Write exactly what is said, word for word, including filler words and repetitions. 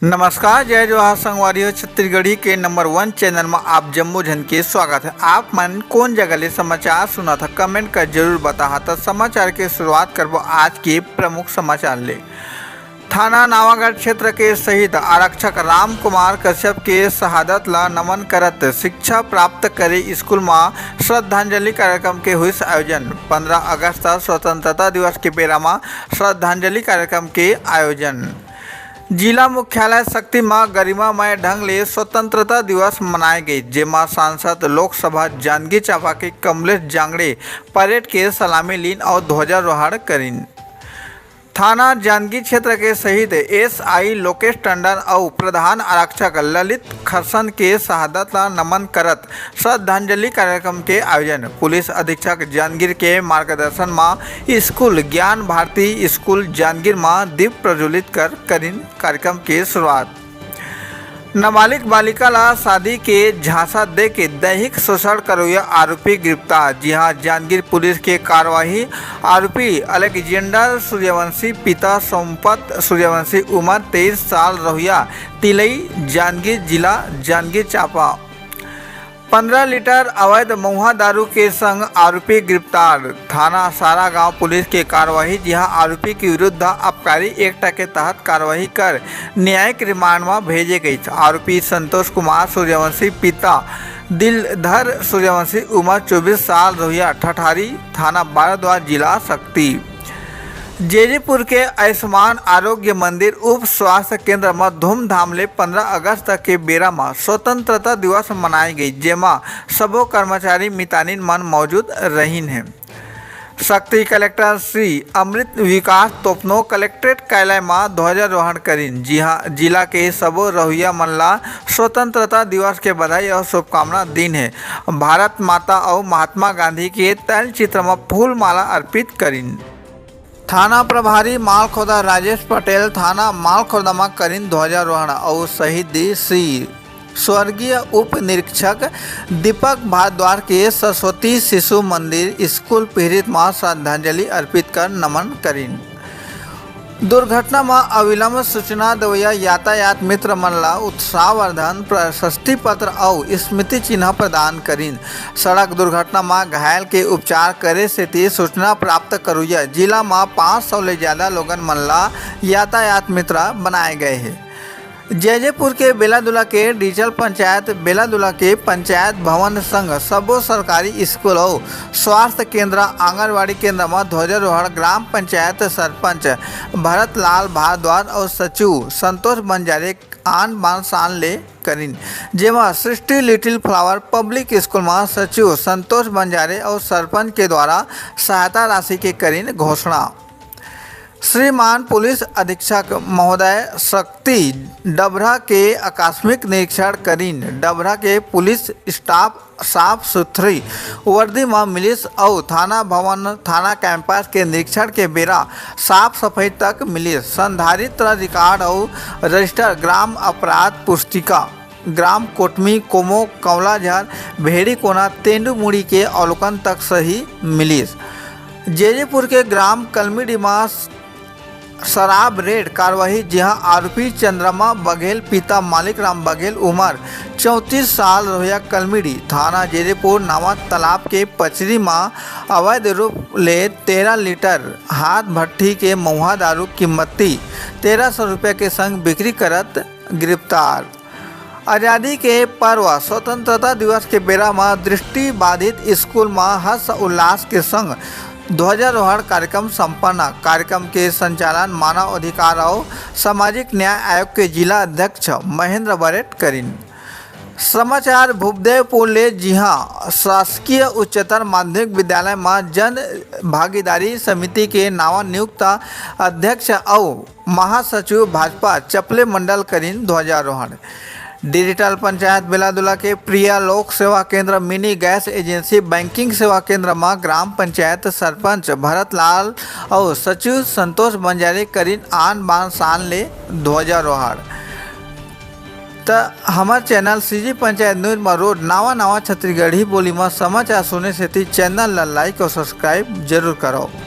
नमस्कार, जय जोहार संगवारी हो। छत्तीसगढ़ी के नंबर वन चैनल में आप जम्मो झन के स्वागत है। आप मन कौन जगह ले समाचार सुनत ह, कमेंट कर जरूर बताहा। त समाचार के शुरुआत करबो आज के प्रमुख समाचार ले। थाना नावागढ़ क्षेत्र के शहीद आरक्षक राम कुमार कश्यप के शहादत ला नमन करत शिक्षा प्राप्त करे स्कूल मा श्रद्धांजलि कार्यक्रम के हुइस आयोजन। पंद्रह अगस्त स्वतंत्रता दिवस के बेरा मा श्रद्धांजलि कार्यक्रम के आयोजन। जिला मुख्यालय सक्ती म गरिमामय ढंग ले स्वतंत्रता दिवस मनाए गइस, जेमा सांसद लोकसभा जांजगीर चांपा के कमलेश जांगड़े परेड के सलामी लीन अउ ध्वजारोहण करिन। थाना जांजगीर क्षेत्र के शहीद एसआई लोकेश टंडन अउ प्रधान आरक्षक ललित खरसन के शहादत ला नमन करत श्रद्धांजलि कार्यक्रम के आयोजन। पुलिस अधीक्षक जांजगीर के मार्गदर्शन म स्कूल ज्ञान भारती स्कूल जांजगीर म दीप प्रज्वलित कर करिन कार्यक्रम के शुरुआत। नाबालिग बालिका ला शादी के झांसा दे के दैहिक शोषण करवइया आरोपी गिरफ्तार। जी हां, जांजगीर पुलिस के कार्यवाही। आरोपी अलेक्जेंडर सूर्यवंशी, पिता सोमपत सूर्यवंशी, उम्र तेईस साल, रहइया तिलई, जांजगीर जिला, जांजगीर चांपा। पंद्रह लीटर अवैध महुआ दारू के संग आरोपी गिरफ्तार। थाना सारागांव पुलिस के कार्यवाही, जिहां आरोपी के विरुद्ध आबकारी एक्ट के तहत कार्यवाही कर न्यायिक रिमांड म भेजे गइस। आरोपी संतोष कुमार सूर्यवंशी, पिता दिलधर सूर्यवंशी, उम्र चौबीस साल, रहइया ठठारी, थाना बाराद्वार, जिला सक्ती। जैजीपुर के आयुष्मान आरोग्य मंदिर उप स्वास्थ्य केंद्र म धूमधाम ले पंद्रह अगस्त के बेरा म स्वतंत्रता दिवस मनाए गइस, जेमा सबो कर्मचारी मितानिन मन मौजूद रहिन हे। सक्ती कलेक्टर श्री अमृत विकास तोपनो कलेक्ट्रेट कार्यालय म ध्वजारोहण करिन। जी हां, जिला के सबो रहइया मन ला स्वतंत्रता दिवस के बधाई अउ शुभकामना दीन हे। भारत माता अउ महात्मा गांधी के तैलचित्र म फूलमाला अर्पित करिन। थाना प्रभारी मालखोदा राजेश पटेल थाना मालखोदा म करिन ध्वजारोहण अउ शहीदी श्री स्वर्गीय उप निरीक्षक दीपक भारद्वाज के सरस्वती शिशु मंदिर स्कूल पीड़ित म श्रद्धांजलि अर्पित कर नमन करिन। दुर्घटना म अविलंब सूचना देवइया यातायात मित्र मन ला उत्साहवर्धन प्रशस्ति पत्र अउ स्मृति चिन्ह प्रदान करिन। सड़क दुर्घटना म घायल के उपचार करे सेती सूचना प्राप्त करइया जिला म पाँच सौ ले ज्यादा लोगन मन ला यातायात मित्र बनाए गए हे। जैजेपुर के बेलादुला के डिजिटल पंचायत बेलादुला के पंचायत भवन संग सबो सरकारी स्कूल अउ स्वास्थ्य केंद्र, आंगनबाड़ी केंद्र म ध्वजारोहण ग्राम पंचायत सरपंच भरत लाल भारद्वाज अउ सचिव संतोष बंजारे आन बान शान ले करिन, जेमा सृष्टि लिटिल फ्लावर पब्लिक स्कूल म सचिव संतोष बंजारे अउ सरपंच के द्वारा सहायता राशि के करिन घोषणा। श्रीमान पुलिस अधीक्षक महोदय सक्ती डभरा के आकस्मिक निरीक्षण करिन। डभरा के पुलिस स्टाफ साफ सुथरी वर्दी म मिलिस अउ थाना भवन, थाना कैंपस के निरीक्षण के बेरा साफ सफाई तक मिलिस। संधारित्र रिकॉर्ड अउ रजिस्टर, ग्राम अपराध पुस्तिका, ग्राम कोटमी, कोमो, कौलाझर, भेड़ीकोना, तेंदूमुड़ी के अवलोकन तक सही मिलिस। जैजीपुर के ग्राम कलमीडीमा शराब रेड कार्रवाई, जिहां आरोपी चंद्रमा बघेल, पिता मालिक राम बघेल, उम्र चौंतीस साल, रहइया कलमीडी, थाना जैजीपुर, नवा तालाब के पचरी म अवैध रूप ले तेरह लीटर हाथ भट्ठी के महुआ दारू कीमती तेरह सौ रुपया के संग बिक्री करत गिरफ्तार। आजादी के पर्व स्वतंत्रता दिवस के बेरा म दृष्टि बाधित स्कूल म हर्ष उल्लास के संग ध्वजारोहण कार्यक्रम संपन्न। कार्यक्रम के संचालन मानव अधिकार अउ सामाजिक न्याय आयोग के जिला अध्यक्ष महेंद्र बरेट करिन। समाचार भूपदेवपुर ले, जिहां शासकीय उच्चतर माध्यमिक विद्यालय म जन भागीदारी समिति के नवा नियुक्त अध्यक्ष अउ महासचिव भाजपा चपले मंडल करिन ध्वजारोहण। डिजिटल पंचायत बेलादुला के प्रिया लोक सेवा केंद्र, मिनी गैस एजेंसी, बैंकिंग सेवा केंद्र म ग्राम पंचायत सरपंच भरत लाल अउ सचिव संतोष बंजारे करिन आन बान शान ले ध्वजारोहण। त हमर चैनल सीजी पंचायत न्यूज म रोज नवा नवा छत्तीसगढ़ी बोली म समाचार सुने सेती चैनल ल लाइक अउ सब्सक्राइब जरूर करव।